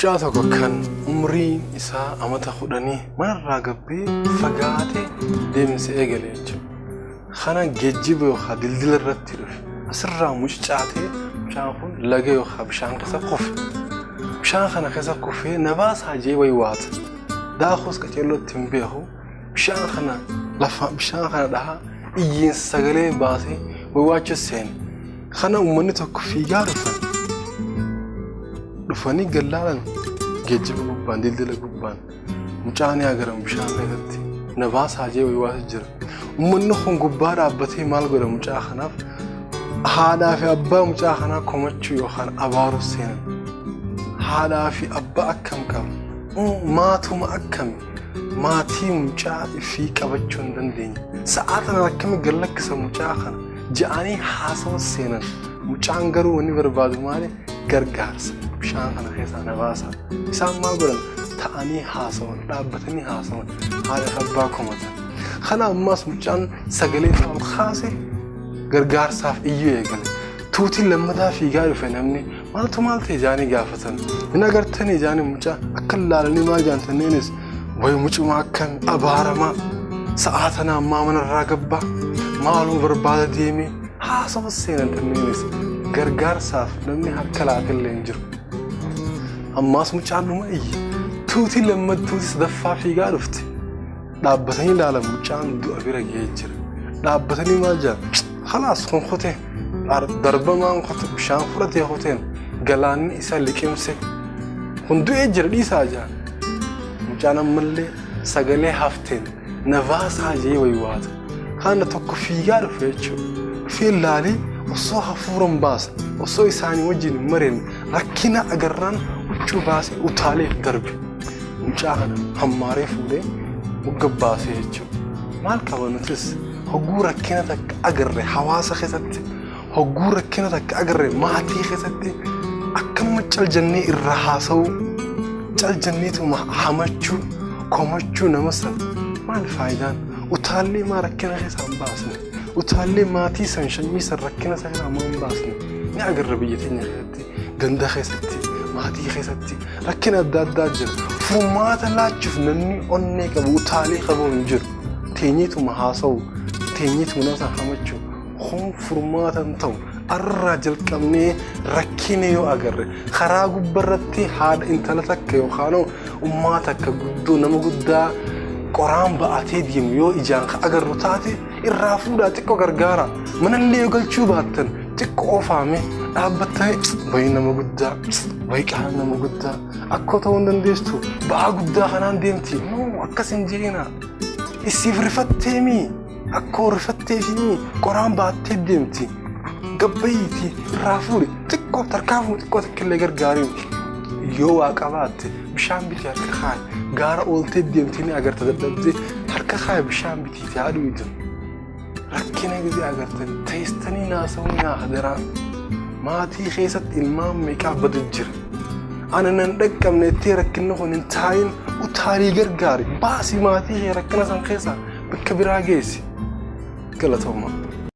Mucaa tokko kan umriin isaa amata 10 manarraa gabbee fagaatee deemsa eegale jechuudha. Kana geejjiba yookaan dildila irratti dhufe asirraa mucucaatee mucaan kun laga yookaan bishaan keessa kufe. Bishaan kana keessa kufee na baasaa jee waywaata. Daakuus qaceellootti hin beeku. Bishaan kana lafa bishaan kana dhahaa iyyiinsa sagalee baasee waywaachuu seene. Kana uummanni tokko fiigaa dhufan. Dhufanii gallaalan geejjiba gubbaan dildila gubbaan mucaan yaa garan bishaan keessatti na baasaa jee waywaatu jira. Uummanni kun gubbaa dhaabbatee maal godha mucaa kanaaf haadhaa fi abbaa mucaa kanaa komachuu yookaan abaaruu seenan. Haadhaa fi abbaa akkam qaba? Maatuma akkami? Maatii mucaa ifii qabachuu hin dandeenye. Sa'aa tana akkami gad lakkisa mucaa kana ja'anii haasawa seenan. Mucaan garuu wanni barbaadu maali? Gargaarsa. Bishaan kana keessaa na baasa. Isaan maal godhan? Ta'anii haasawan, dhaabbatanii haasawan, haadha fi abbaa komatan. Kana ammaas mucaan sagalee isaa ol kaase gargaarsaaf iyyuu eegale. Tuutiin lammataa fiigaa dhufe namni maaltu maal ta'e jaanii gaafatan. Hin agartanii jaanii mucaa akka laalanii maal jaantanneenis wayi mucuma akkam abaaramaa sa'aa tana ammaa manarraa gabbaa maaluma barbaada deemee haasawa seenan tanneenis gargaarsaaf namni harka laatellee hin jiru. Ammaas mucaan dhuma iyye tuutiin lammat tuutii sadaffaa fiigaa dhufte. Dhaabbatanii ilaalan mucaan du'a bira ga'ee jira. Dhaabbatanii maal jedhan khalaas kun kute darbamaan kute bishaan fudhatee kuteen galaanni isa liqimse kun du'ee jira dhiisaa jedhan. Mucaan ammallee sagalee hafteen na baasaa jee waywaata. Kana tokko fiigaa dhufe jechuudha. Dhufee laalee osoo hafuura hin baasne osoo isaanii wajjin hin mareen rakkina agarraan huccuu baasee utaaleef darbe. Mucaa kana hammaaree fuudhee mogga baasee jechuudha. Maal qaba nutis hogguu rakkina takka agarre hawaasa keessatti hogguu rakkina takka agarre maatii keessatti akkanuma cal jennee irraa haasa'uu cal jenneetuma hamachuu komachuu nama san maal faayidaan utaallee maa rakkina keessaa hin baasne utaallee maatii san shanyii san rakkina san irraa maa hin baasne ni agarra biyya teenya keessatti ganda keessatti maatii keessatti rakkina adda addaa jira furmaata laachuuf namni onnee qabu utaalee qabu hin jiru teenyeetuma haasa'u teenyeetuma nama san hamachuu kun furmaata hin ta'u. Arraa jalqabnee rakkina yoo agarre karaa gubbarratti haadha intala takka yookaan ummaa takka guddoo nama guddaa qoraan ba'atee deemu yoo ijaan ka agarru taate irraa fuudhaa xiqqoo gargaara. Manallee yoo galchuu baattan xiqqoo ofaame dhaabbattanii wayi nama guddaa wayi qaama nama guddaa akkoo ta'uu hin dandeessu ba'aa guddaa kanaan deemti. No akkas hin jeena. Isiif rifatteemii. Akkoo rifatteefii qoraan baattee deemti. Gabbayiitii irraa fuudhi xiqqoo tarkaanfuma xiqqoo takka illee gargaariin yoo waa qabaatte bishaan bitii harka kaayi gaara ooltee deemti ni agarta dadhabdee harka kaayi bishaan bitiiti haadhu ija. Rakkina gizee agartan teessanii naasa'uu naa hadaraa maatii keessatti ilmaan meeqaa badu jira. Ana nan dhaqqabne ittee rakkinni kun hin taa'in utaalii gargaari baasii maatii kee rakkina san keessaa bakka biraa geessi. Galatoomaa.